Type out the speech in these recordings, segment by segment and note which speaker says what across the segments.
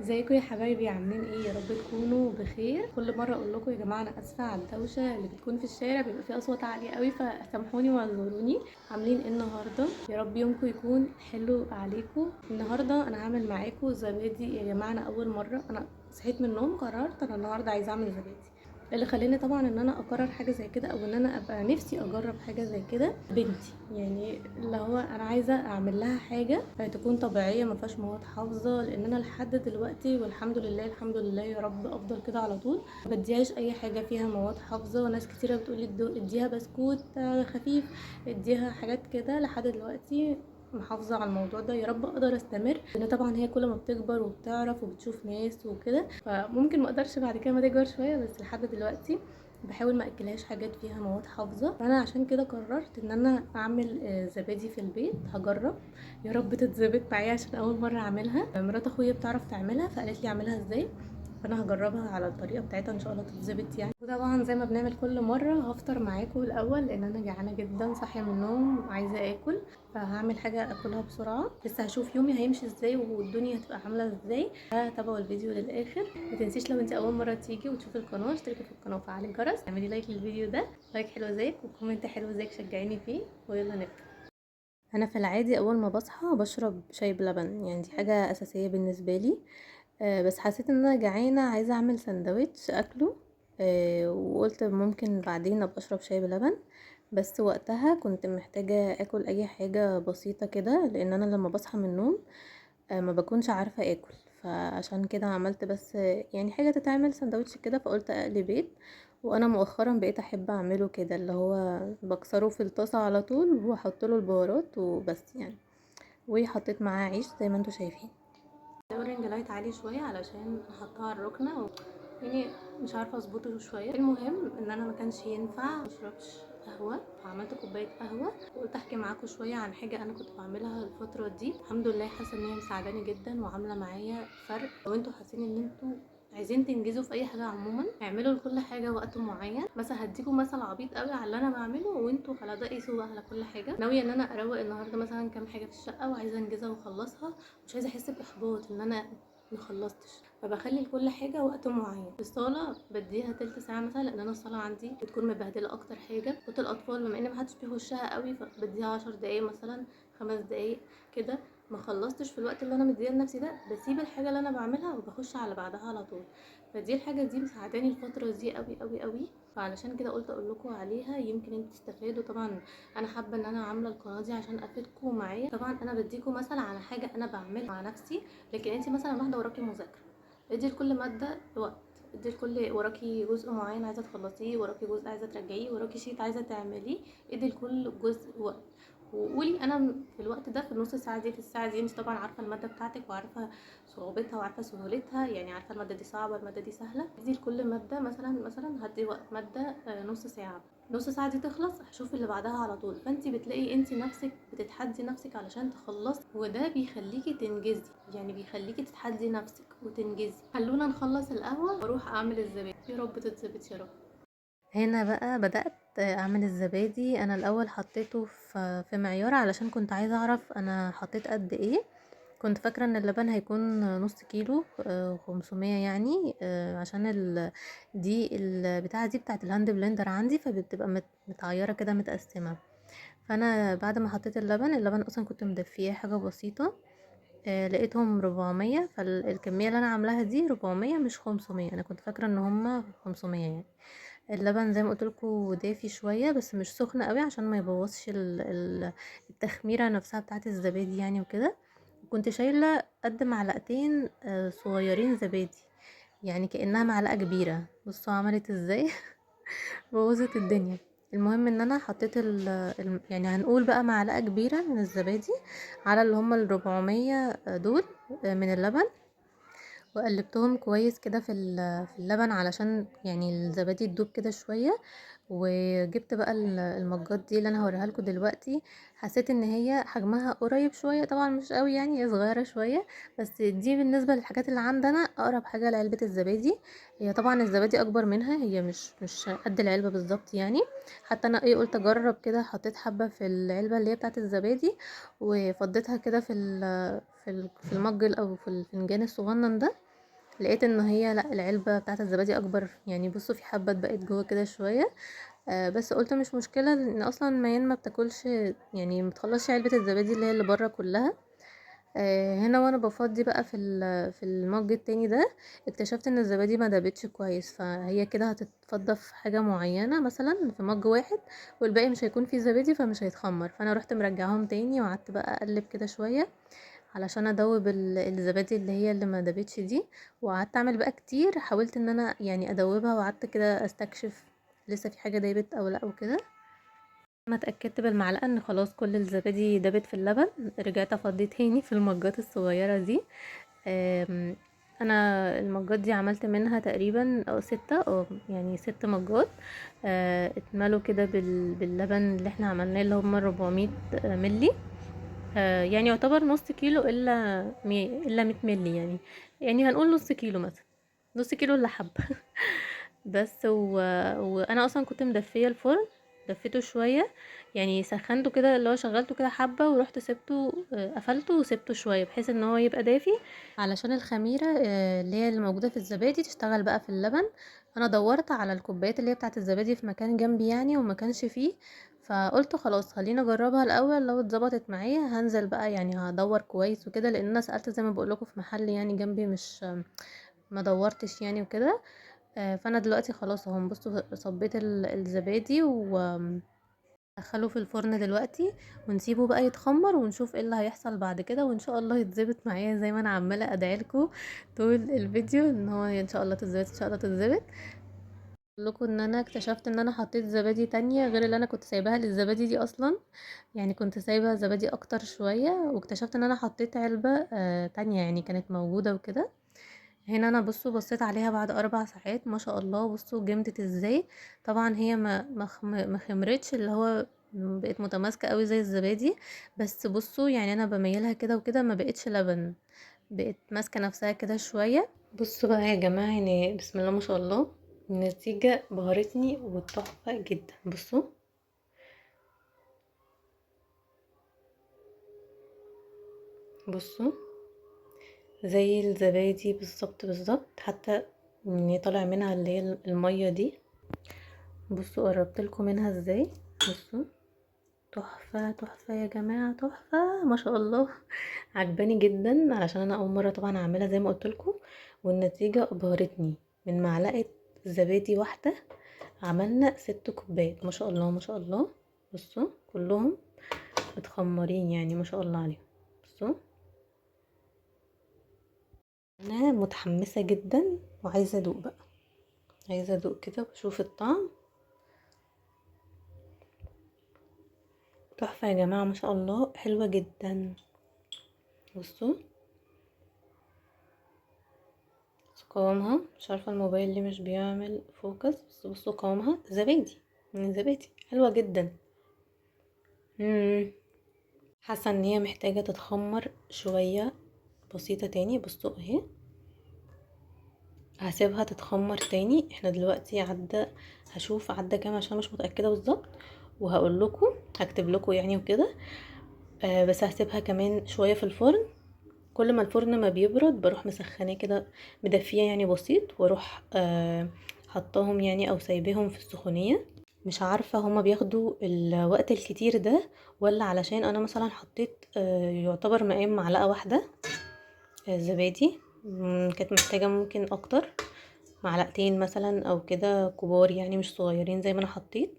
Speaker 1: ازيكم يا حبايبي؟ عاملين ايه؟ يا رب تكونوا بخير. كل مرة اقول لكم يا جماعة انا اسفه على الدوشة اللي بتكون في الشارع، بيبقى فيه اصوات عالية قوي، فسامحوني واعذروني. عاملين ايه النهارده؟ يا رب يومكم يكون حلو عليكم. النهارده انا هعمل معاكم زبادي يا جماعة. انا اول مرة انا صحيت من النوم قررت انا النهارده عايزه اعمل زبادي. اللي خلاني طبعا ان انا اقرر حاجة زي كده، او ان انا ابقى نفسي اجرب حاجة زي كده، بنتي يعني اللي هو انا عايزه اعمل لها حاجة تكون طبيعية ما فيهاش مواد حافظه، لان انا لحد دلوقتي والحمد لله الحمد لله يا رب افضل كده على طول ما بديهاش اي حاجة فيها مواد حافظه. وناس كتيرة بتقولي اديها بسكوت خفيف، اديها حاجات كده. لحد دلوقتي محافظة على الموضوع ده، يا رب اقدر استمر، لان طبعا هي كل ما بتكبر وبتعرف وبتشوف ناس وكده فممكن ما اقدرش بعد كده ما تكبر شوية، بس لحد دلوقتي بحاول ما اكلهاش حاجات فيها مواد حافظه. فانا عشان كده قررت ان انا اعمل زبادي في البيت. هجرب يا رب تتظبط معايا عشان اول مرة اعملها. مرات اخويا بتعرف تعملها فقالت لي اعملها ازاي، فانا هجربها على الطريقة بتاعتها ان شاء الله تتظبط يعني. وطبعا زي ما بنعمل كل مرة هفطر معاكم الاول، لان انا جعانة جدا، صاحية من النوم عايزه اكل، فهعمل حاجة اكلها بسرعة. لسه هشوف يومي هيمشي ازاي والدنيا هتبقى عامله ازاي. تابعوا الفيديو للاخر. ما تنسيش لو انت اول مرة تيجي وتشوفي القناة اشتركي في القناة وفعلي الجرس، اعملي like للفيديو ده، like حلو زيك و comment حلو زيك شجعيني فيه. ويلا نبدا. انا في العادي اول ما بصحى بشرب شاي بلبن، يعني دي حاجة اساسية بالنسبة لي. بس حسيت ان انا جعانة عايزه اعمل سندوتش اكله، وقلت ممكن بعدين ابقى اشرب شاي بلبن، بس وقتها كنت محتاجه اكل اي حاجة بسيطة كده، لان انا لما بصحى من النوم ما بكونش عارفه اكل، فعشان كده عملت بس يعني حاجة تتعمل سندوتش كده. فقلت اقلي بيض، وانا مؤخرا بقيت احب اعمله كده، اللي هو بكسره في الطاسه على طول واحط له البهارات وبس يعني، وحطيت معاه عيش زي ما انتم شايفين. ال ring light عالي شوية علشان احطها على الركنه يعني مش عارفه اظبطه شوية. المهم ان انا ما كانش ينفع اشربش قهوة، فعملت كوباية قهوة وقلت احكي معاكم شوية عن حاجة انا كنت بعملها الفترة دي. الحمد لله حاسه ان هي مساعداني جدا وعامله معايا فرق. لو انتوا حاسين ان انتوا عايزين تنجزوا في اي حاجة عموما، اعملوا لكل حاجة وقت معين. مثلا هديكم مثل عبيط قوي على اللي انا بعمله، وانتوا على ده قيسوا بقى على كل حاجة. ناوية ان انا اروق النهارده مثلا كام حاجة في الشقة وعايزه انجزها واخلصها، مش عايزه احس باحباط ان انا ما خلصتش، فبخلي لكل حاجة وقت معين. الصاله بديها تلت ساعة مثلا، لان انا الصاله عندي بتكون مبهدله اكتر حاجة. اوضة الاطفال بما ان محدش بيخشها قوي فبديها 10 دقايق مثلا، 5 دقايق كده. ما خلصتش في الوقت اللي انا مديه لنفسي ده، بسيب الحاجة اللي انا بعملها وبخش على بعدها على طول. فدي الحاجة دي مساعداني الفترة دي قوي قوي قوي، فعلشان كده قلت اقول لكم عليها يمكن انتوا تستفادوا. طبعا انا حابة ان انا عامله القناة دي عشان افيدكم معايا. طبعا انا بديكم مثلا على حاجة انا بعملها مع نفسي، لكن انت مثلا واحدة وراكي مذاكرة، ادي لكل مادة وقت، ادي لكل وراكي جزء معين عايزه تخلصيه، وراكي جزء عايزه ترجعيه، وراكي sheet عايزه تعمليه، ادي لكل جزء وقت. وقولي انا في الوقت ده، في النص ساعة دي، في الساعة دي. انت طبعا عارفه المادة بتاعتك وعارفه صعوبتها وعارفه سهولتها، يعني عارفه المادة دي صعبة المادة دي سهلة. ادي لكل مادة مثلا هدي وقت مادة نص ساعة، نص ساعة دي تخلص هشوف اللي بعدها على طول. فانت بتلاقي انت نفسك بتتحدي نفسك علشان تخلصي، وده بيخليكي تنجزي، يعني بيخليكي تتحدي نفسك وتنجزي. خلونا نخلص القهوة واروح اعمل الزبادي، يا رب تتظبط يا رب. هنا بقى بدأت اعمل الزبادي. انا الاول حطيته في معيار علشان كنت عايزه اعرف انا حطيت قد ايه. كنت فاكره ان اللبن هيكون نص كيلو، 500 يعني، عشان دي البتاعه دي بتاعه ال hand blender عندي، فبتبقى متعيره كده متقسمه. فانا بعد ما حطيت اللبن اصلا كنت مدفياه حاجة بسيطة، لقيتهم 400، فالكميه اللي انا عاملاها دي 400 مش 500، انا كنت فاكره ان هما 500 يعني. اللبن زي ما قلت لكم دافي شوية بس مش سخن قوي عشان ما يبوظش التخميره نفسها بتاعه الزبادي يعني وكده. كنت شايله قد معلقتين صغيرين زبادي، يعني كانها معلقه كبيرة. بصوا عملت ازاي بوظت الدنيا. المهم ان انا حطيت يعني هنقول بقى معلقه كبيرة من الزبادي على اللي هم ال400 دول من اللبن، وقلبتهم كويس كده في اللبن علشان يعني الزبادي تدوب كده شوية. وجبت بقى المجات دي اللي انا هوريها لكم دلوقتي. حسيت ان هي حجمها قريب شوية، طبعا مش قوي يعني، هي صغيرة شوية، بس دي بالنسبة للحاجات اللي عندنا اقرب حاجة لعلبه الزبادي. هي طبعا الزبادي اكبر منها، هي مش قد العلبة بالظبط يعني. حتى انا قلت اجرب كده، حطيت حبه في العلبة اللي هي بتاعه الزبادي وفضيتها كده في المج او في الفنجان الصغنن ده، لقيت ان هي لا، العلبة بتاعه الزبادي اكبر، يعني بصوا في حبه اتبقت جوه كده شوية. بس قلت مش مشكلة، لان اصلا ميان ما بتاكلش، يعني ما بتخلصش علبة الزبادي اللي هي اللي بره كلها. هنا وانا بفضي بقى في المج التاني ده، اكتشفت ان الزبادي ما دابتش كويس، فهي كده هتتفضى في حاجة معينة مثلا في مج واحد، والباقي مش هيكون فيه زبادي فمش هيتخمر. فانا رحت مرجعاهم تاني وقعدت بقى اقلب كده شوية علشان ادوب الزبادي اللي هي اللي ما دابتش دي، وقعدت اعمل بقى كتير، حاولت ان انا يعني ادوبها، وقعدت كده استكشف لسه في حاجة دابت او لا وكده. ما اتاكدت بالمعلقه ان خلاص كل الزبادي دابت في اللبن، رجعت افضيه تاني في المجات الصغيرة دي. انا المجات دي عملت منها تقريبا او 6، او يعني 6 مجات. اتملوا كده باللبن اللي احنا عملناه اللي هم 400 ملي، يعني يعتبر نص كيلو الا 100 ملي، يعني هنقول نص كيلو مثلا، نص كيلو الا حبه بس. وانا اصلا كنت مدفيه الفرن، دفيته شوية، يعني سخنته كده اللي هو شغلته كده حبه، ورحت سبته، قفلته وسبته شوية بحيث ان هو يبقى دافي، علشان الخميره، اللي هي اللي موجودة في الزبادي تشتغل بقى في اللبن. انا دورت على الكوبايات اللي هي بتاعه الزبادي في مكان جنبي يعني وما كانش فيه، فقلت خلاص خلينا اجربها الاول، لو اتظبطت معايا هنزل بقى، يعني هدور كويس وكده، لان انا سالت زي ما بقول لكم في محل يعني جنبي، مش ما دورتش يعني وكده. فانا دلوقتي خلاص اهو بصوا صبيت الزبادي ودخله في الفرن دلوقتي، ونسيبه بقى يتخمر ونشوف ايه اللي هيحصل بعد كده، وان شاء الله يتظبط معايا زي ما انا عماله ادعي لكم طول الفيديو ان هو ان شاء الله تتظبط، ان شاء الله تتظبط. اقول لكم ان انا اكتشفت ان انا حطيت زبادي تانية غير اللي انا كنت سايباها للزبادي دي اصلا، يعني كنت سايبه زبادي اكتر شوية، واكتشفت ان انا حطيت علبة تانية يعني كانت موجودة وكده. هنا انا بصوا بصيت عليها بعد 4 ساعات، ما شاء الله بصوا جمدت ازاي. طبعا هي ما خمرتش، اللي هو بقت متماسكة قوي زي الزبادي، بس بصوا يعني انا بميلها كده وكده ما بقتش لبن، بقت ماسكه نفسها كده شوية. بصوا بقى يا جماعة، يعني بسم الله ما شاء الله النتيجة بهرتني وتحفه جدا. بصوا بصوا زي الزبادي بالظبط بالظبط، حتى يعني طالع منها اللي هي المية دي. بصوا قربت لكم منها ازاي، بصوا تحفة تحفة يا جماعة، تحفة ما شاء الله، عجباني جدا، علشان انا اول مرة طبعا اعملها زي ما قلت لكم، والنتيجة ابهرتني. من معلقه زبادي واحدة عملنا 6 كوبايات، ما شاء الله ما شاء الله. بصوا كلهم متخمرين يعني ما شاء الله عليهم. بصوا انا متحمسة جدا وعايزه ادوق بقى، عايزه ادوق كده واشوف الطعم. تحفة يا جماعة ما شاء الله، حلوة جدا. بصوا قوامها، مش عارفه الموبايل ليه مش بيعمل فوكس، بس بصوا قوامها زبادي، من زبادي، حلوة جدا. حاسه ان هي محتاجه تتخمر شوية بسيطة تاني. بصوا اهي هسيبها تتخمر تاني. احنا دلوقتي عدى، هشوف عدى كام عشان مش متاكدة بالظبط، وهقول لكم، هكتب لكم يعني وكده. بس هسيبها كمان شوية في الفرن. كل ما الفرن ما بيبرد بروح مسخناه كده، مدفيه يعني بسيط، واروح حطاهم يعني او سايباهم في السخونيه. مش عارفه هما بياخدوا الوقت الكتير ده ولا علشان انا مثلا حطيت يعتبر مقام معلقه واحدة، زبادي، كانت محتاجه ممكن اكتر، معلقتين مثلا او كده كبار يعني مش صغيرين زي ما انا حطيت،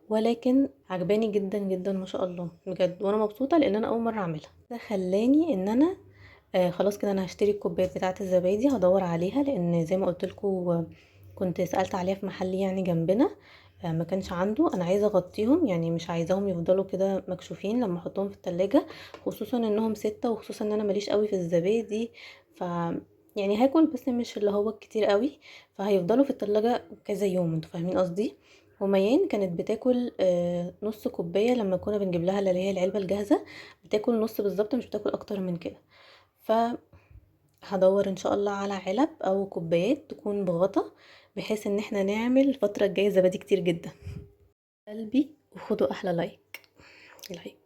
Speaker 1: ولكن عجباني جدا جدا ما شاء الله بجد، وانا مبسوطة لان انا اول مرة اعملها. ده خلاني ان انا خلاص كده انا هشتري الكوبايات بتاعه الزبادي، هدور عليها، لان زي ما قلت لكم كنت سالت عليها في محل يعني جنبنا، ما كانش عنده. انا عايزه اغطيهم يعني، مش عايزاهم يفضلوا كده مكشوفين لما احطهم في التلاجة، خصوصا انهم 6، وخصوصا ان انا ماليش قوي في الزبادي، ف يعني هاكل بس مش اللي هو كتير قوي، فهيفضلوا في التلاجة كذا يوم، انتوا فاهمين قصدي. وميان كانت بتاكل نص كوباية لما كنا بنجيب لها اللي هي العلبة الجاهزة، بتاكل نص بالظبط، مش بتاكل اكتر من كده. ف هدور ان شاء الله على علب او كوبايات تكون بغطا، بحيث ان احنا نعمل الفترة الجاية زبادي كتير جدا. قلبي، وخدوا احلى like like.